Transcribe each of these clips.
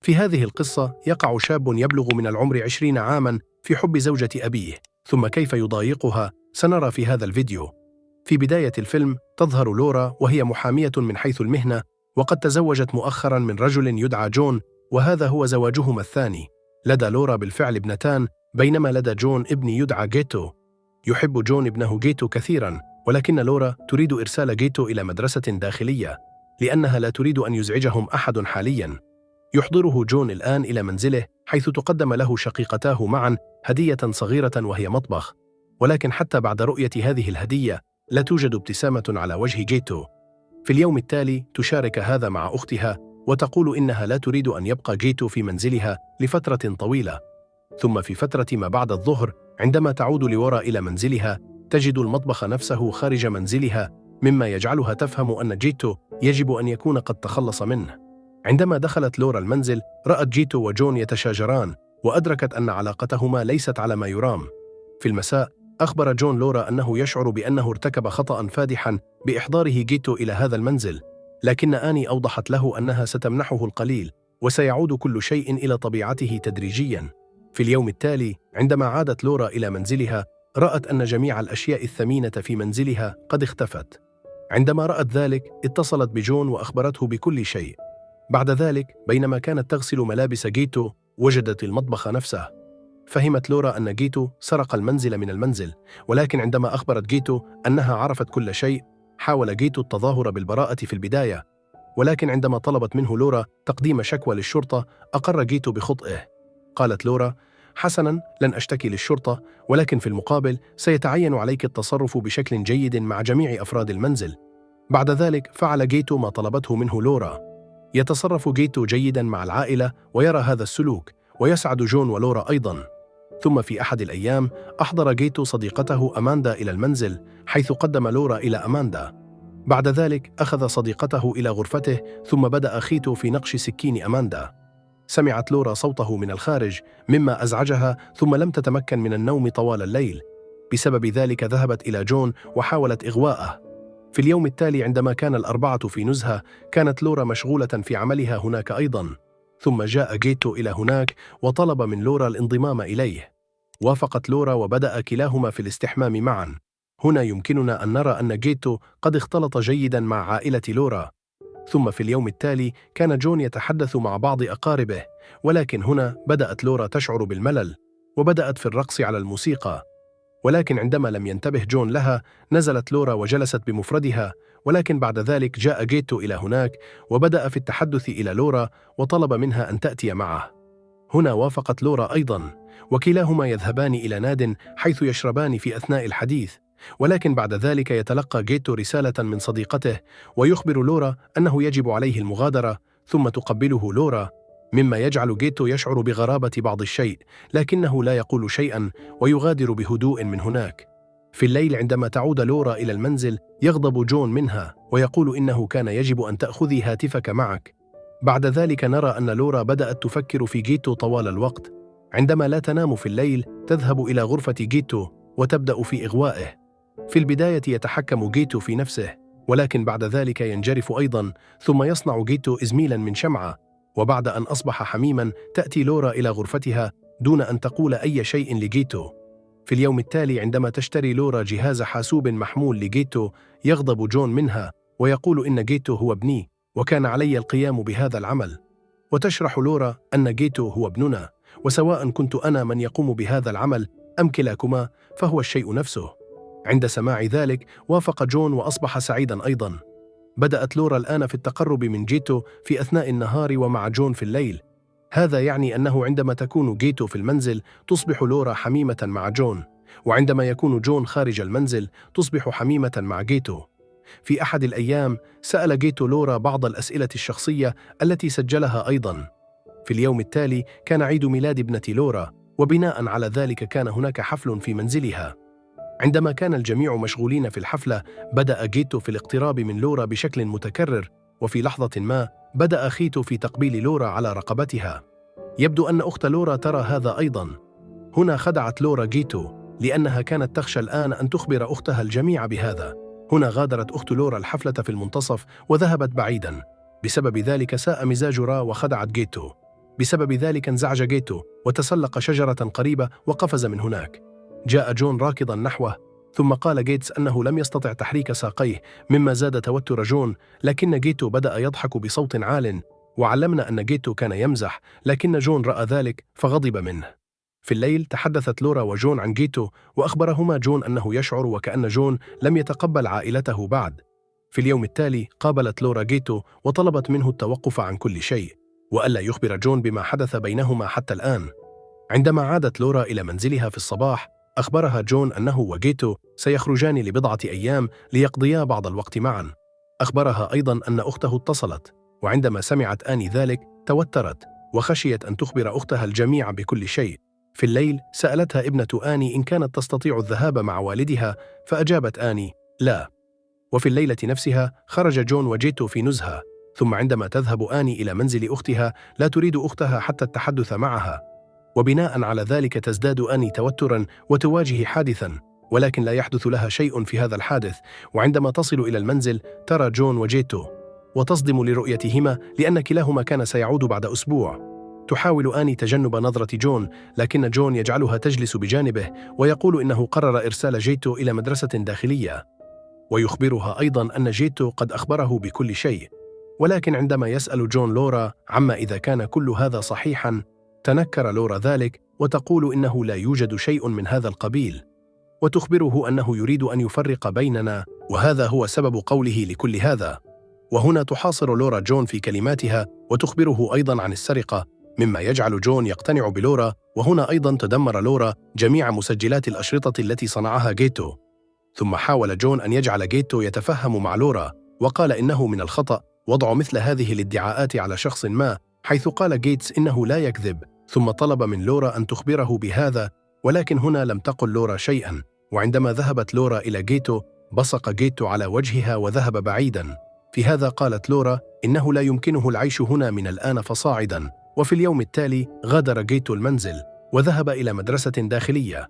في هذه القصة يقع شاب يبلغ من العمر 20 عاماً في حب زوجة أبيه، ثم كيف يضايقها سنرى في هذا الفيديو. في بداية الفيلم تظهر لورا وهي محامية من حيث المهنة، وقد تزوجت مؤخراً من رجل يدعى جون، وهذا هو زواجهما الثاني. لدى لورا بالفعل ابنتان، بينما لدى جون ابن يدعى جيتو. يحب جون ابنه جيتو كثيراً، ولكن لورا تريد إرسال جيتو إلى مدرسة داخلية لأنها لا تريد أن يزعجهم أحد حالياً. يحضره جون الآن إلى منزله، حيث تقدم له شقيقتاه معاً هدية صغيرة وهي مطبخ، ولكن حتى بعد رؤية هذه الهدية لا توجد ابتسامة على وجه جيتو. في اليوم التالي تشارك هذا مع أختها وتقول إنها لا تريد أن يبقى جيتو في منزلها لفترة طويلة. ثم في فترة ما بعد الظهر، عندما تعود لورا إلى منزلها، تجد المطبخ نفسه خارج منزلها، مما يجعلها تفهم أن جيتو يجب أن يكون قد تخلص منه. عندما دخلت لورا المنزل، رأت جيتو وجون يتشاجران، وأدركت أن علاقتهما ليست على ما يرام. في المساء أخبر جون لورا أنه يشعر بأنه ارتكب خطأ فادحا بإحضاره جيتو إلى هذا المنزل، لكن آني أوضحت له أنها ستمنحه القليل وسيعود كل شيء إلى طبيعته تدريجيا. في اليوم التالي عندما عادت لورا إلى منزلها، رأت أن جميع الأشياء الثمينة في منزلها قد اختفت. عندما رأت ذلك اتصلت بجون وأخبرته بكل شيء. بعد ذلك بينما كانت تغسل ملابس جيتو، وجدت المطبخ نفسه. فهمت لورا أن جيتو سرق المنزل من المنزل، ولكن عندما أخبرت جيتو أنها عرفت كل شيء، حاول جيتو التظاهر بالبراءة في البداية، ولكن عندما طلبت منه لورا تقديم شكوى للشرطة أقر جيتو بخطئه. قالت لورا: حسناً، لن أشتكي للشرطة، ولكن في المقابل سيتعين عليك التصرف بشكل جيد مع جميع أفراد المنزل. بعد ذلك فعل جيتو ما طلبته منه لورا. يتصرف جيتو جيداً مع العائلة ويرى هذا السلوك، ويسعد جون ولورا أيضاً. ثم في أحد الأيام أحضر جيتو صديقته أماندا إلى المنزل، حيث قدم لورا إلى أماندا. بعد ذلك أخذ صديقته إلى غرفته، ثم بدأ خيتو في نقش سكين أماندا. سمعت لورا صوته من الخارج مما أزعجها، ثم لم تتمكن من النوم طوال الليل. بسبب ذلك ذهبت إلى جون وحاولت إغواءه. في اليوم التالي عندما كان الأربعة في نزهة، كانت لورا مشغولة في عملها هناك أيضا. ثم جاء جيتو إلى هناك وطلب من لورا الانضمام إليه. وافقت لورا وبدأ كلاهما في الاستحمام معا. هنا يمكننا أن نرى أن جيتو قد اختلط جيدا مع عائلة لورا. ثم في اليوم التالي كان جون يتحدث مع بعض أقاربه، ولكن هنا بدأت لورا تشعر بالملل وبدأت في الرقص على الموسيقى. ولكن عندما لم ينتبه جون لها، نزلت لورا وجلست بمفردها. ولكن بعد ذلك جاء جيتو إلى هناك وبدأ في التحدث إلى لورا وطلب منها أن تأتي معه. هنا وافقت لورا أيضا، وكلاهما يذهبان إلى ناد حيث يشربان في أثناء الحديث. ولكن بعد ذلك يتلقى جيتو رسالة من صديقته ويخبر لورا أنه يجب عليه المغادرة، ثم تقبله لورا، مما يجعل جيتو يشعر بغرابة بعض الشيء، لكنه لا يقول شيئا ويغادر بهدوء من هناك. في الليل عندما تعود لورا إلى المنزل، يغضب جون منها ويقول إنه كان يجب أن تأخذي هاتفك معك. بعد ذلك نرى أن لورا بدأت تفكر في جيتو طوال الوقت. عندما لا تنام في الليل تذهب إلى غرفة جيتو وتبدأ في إغوائه. في البداية يتحكم جيتو في نفسه، ولكن بعد ذلك ينجرف أيضا، ثم يصنع جيتو إزميلا من شمعة. وبعد أن أصبح حميما تأتي لورا إلى غرفتها دون أن تقول أي شيء لجيتو. في اليوم التالي عندما تشتري لورا جهاز حاسوب محمول لجيتو، يغضب جون منها ويقول إن جيتو هو ابني وكان علي القيام بهذا العمل. وتشرح لورا أن جيتو هو ابننا، وسواء كنت أنا من يقوم بهذا العمل أم كلاكما فهو الشيء نفسه. عند سماع ذلك وافق جون وأصبح سعيدا أيضا. بدأت لورا الآن في التقرب من جيتو في أثناء النهار ومع جون في الليل. هذا يعني أنه عندما تكون جيتو في المنزل تصبح لورا حميمة مع جون، وعندما يكون جون خارج المنزل تصبح حميمة مع جيتو. في أحد الأيام سأل جيتو لورا بعض الأسئلة الشخصية التي سجلها أيضا. في اليوم التالي كان عيد ميلاد ابنة لورا، وبناء على ذلك كان هناك حفل في منزلها. عندما كان الجميع مشغولين في الحفلة، بدأ جيتو في الاقتراب من لورا بشكل متكرر، وفي لحظة ما بدأ خيتو في تقبيل لورا على رقبتها. يبدو أن أخت لورا ترى هذا أيضا. هنا خدعت لورا جيتو لأنها كانت تخشى الآن أن تخبر أختها الجميع بهذا. هنا غادرت أخت لورا الحفلة في المنتصف وذهبت بعيدا. بسبب ذلك ساء مزاج را وخدعت جيتو. بسبب ذلك انزعج جيتو وتسلق شجرة قريبة وقفز من هناك. جاء جون راكضا نحوه، ثم قال جيتس أنه لم يستطع تحريك ساقيه، مما زاد توتر جون، لكن جيتو بدأ يضحك بصوت عال، وعلمنا أن جيتو كان يمزح، لكن جون رأى ذلك فغضب منه. في الليل تحدثت لورا وجون عن جيتو، وأخبرهما جون أنه يشعر وكأن جون لم يتقبل عائلته بعد. في اليوم التالي قابلت لورا جيتو وطلبت منه التوقف عن كل شيء، وألا يخبر جون بما حدث بينهما حتى الآن. عندما عادت لورا إلى منزلها في الصباح، أخبرها جون أنه وجيتو سيخرجان لبضعة أيام ليقضيا بعض الوقت معا. أخبرها أيضا أن أخته اتصلت، وعندما سمعت آني ذلك توترت وخشيت أن تخبر أختها الجميع بكل شيء. في الليل سألتها ابنة آني إن كانت تستطيع الذهاب مع والدها، فأجابت آني لا. وفي الليلة نفسها خرج جون وجيتو في نزهة، ثم عندما تذهب آني إلى منزل أختها لا تريد أختها حتى التحدث معها، وبناء على ذلك تزداد آني توترا وتواجه حادثا، ولكن لا يحدث لها شيء في هذا الحادث. وعندما تصل إلى المنزل ترى جون وجيتو وتصدم لرؤيتهما، لأن كلاهما كان سيعود بعد أسبوع. تحاول آني تجنب نظرة جون، لكن جون يجعلها تجلس بجانبه ويقول إنه قرر إرسال جيتو إلى مدرسة داخلية، ويخبرها أيضا أن جيتو قد أخبره بكل شيء. ولكن عندما يسأل جون لورا عما إذا كان كل هذا صحيحا، تنكر لورا ذلك وتقول إنه لا يوجد شيء من هذا القبيل، وتخبره أنه يريد أن يفرق بيننا، وهذا هو سبب قوله لكل هذا. وهنا تحاصر لورا جون في كلماتها وتخبره أيضا عن السرقة، مما يجعل جون يقتنع بلورا. وهنا أيضا تدمر لورا جميع مسجلات الأشرطة التي صنعها جيتو. ثم حاول جون أن يجعل جيتو يتفهم مع لورا، وقال إنه من الخطأ وضع مثل هذه الادعاءات على شخص ما، حيث قال جيتس إنه لا يكذب. ثم طلب من لورا أن تخبره بهذا، ولكن هنا لم تقل لورا شيئا. وعندما ذهبت لورا إلى جيتو بصق جيتو على وجهها وذهب بعيدا. في هذا قالت لورا إنه لا يمكنه العيش هنا من الآن فصاعدا. وفي اليوم التالي غادر جيتو المنزل وذهب إلى مدرسة داخلية.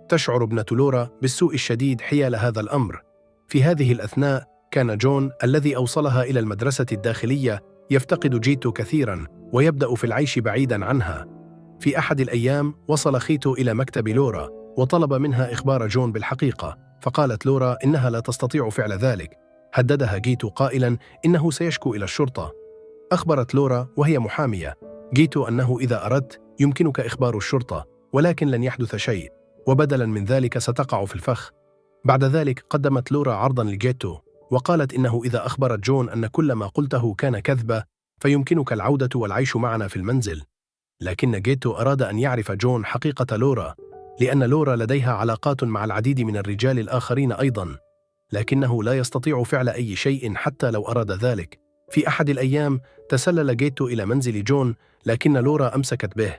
تشعر ابنة لورا بالسوء الشديد حيال هذا الأمر. في هذه الأثناء كان جون الذي أوصلها إلى المدرسة الداخلية يفتقد جيتو كثيرا ويبدأ في العيش بعيدا عنها. في أحد الأيام وصل خيتو إلى مكتب لورا وطلب منها إخبار جون بالحقيقة، فقالت لورا إنها لا تستطيع فعل ذلك. هددها جيتو قائلا إنه سيشكو إلى الشرطة. أخبرت لورا وهي محامية جيتو أنه إذا أردت يمكنك إخبار الشرطة، ولكن لن يحدث شيء، وبدلا من ذلك ستقع في الفخ. بعد ذلك قدمت لورا عرضا لجيتو وقالت إنه إذا أخبرت جون أن كل ما قلته كان كذبة فيمكنك العودة والعيش معنا في المنزل. لكن جيتو أراد أن يعرف جون حقيقة لورا، لأن لورا لديها علاقات مع العديد من الرجال الآخرين أيضا، لكنه لا يستطيع فعل أي شيء حتى لو أراد ذلك. في أحد الأيام تسلل جيتو إلى منزل جون، لكن لورا أمسكت به.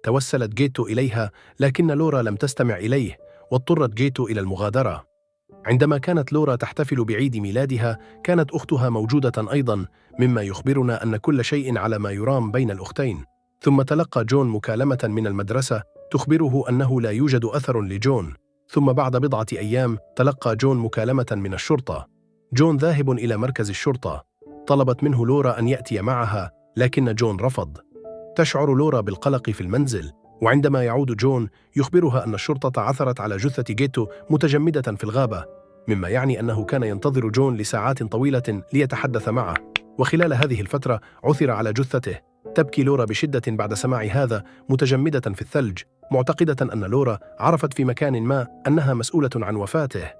توسلت جيتو إليها، لكن لورا لم تستمع إليه، واضطرت جيتو إلى المغادرة. عندما كانت لورا تحتفل بعيد ميلادها كانت أختها موجودة أيضا، مما يخبرنا أن كل شيء على ما يرام بين الأختين. ثم تلقى جون مكالمة من المدرسة تخبره أنه لا يوجد أثر لجون. ثم بعد بضعة أيام تلقى جون مكالمة من الشرطة. جون ذاهب إلى مركز الشرطة. طلبت منه لورا أن يأتي معها، لكن جون رفض. تشعر لورا بالقلق في المنزل، وعندما يعود جون يخبرها أن الشرطة عثرت على جثة جيتو متجمدة في الغابة، مما يعني أنه كان ينتظر جون لساعات طويلة ليتحدث معه، وخلال هذه الفترة عثر على جثته. تبكي لورا بشدة بعد سماع هذا، متجمدة في الثلج، معتقدة أن لورا عرفت في مكان ما أنها مسؤولة عن وفاته.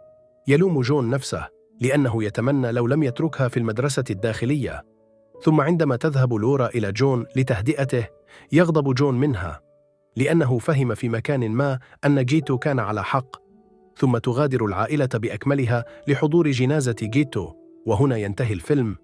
يلوم جون نفسه لأنه يتمنى لو لم يتركها في المدرسة الداخلية. ثم عندما تذهب لورا إلى جون لتهدئته يغضب جون منها، لأنه فهم في مكان ما أن جيتو كان على حق. ثم تغادر العائلة بأكملها لحضور جنازة جيتو، وهنا ينتهي الفيلم.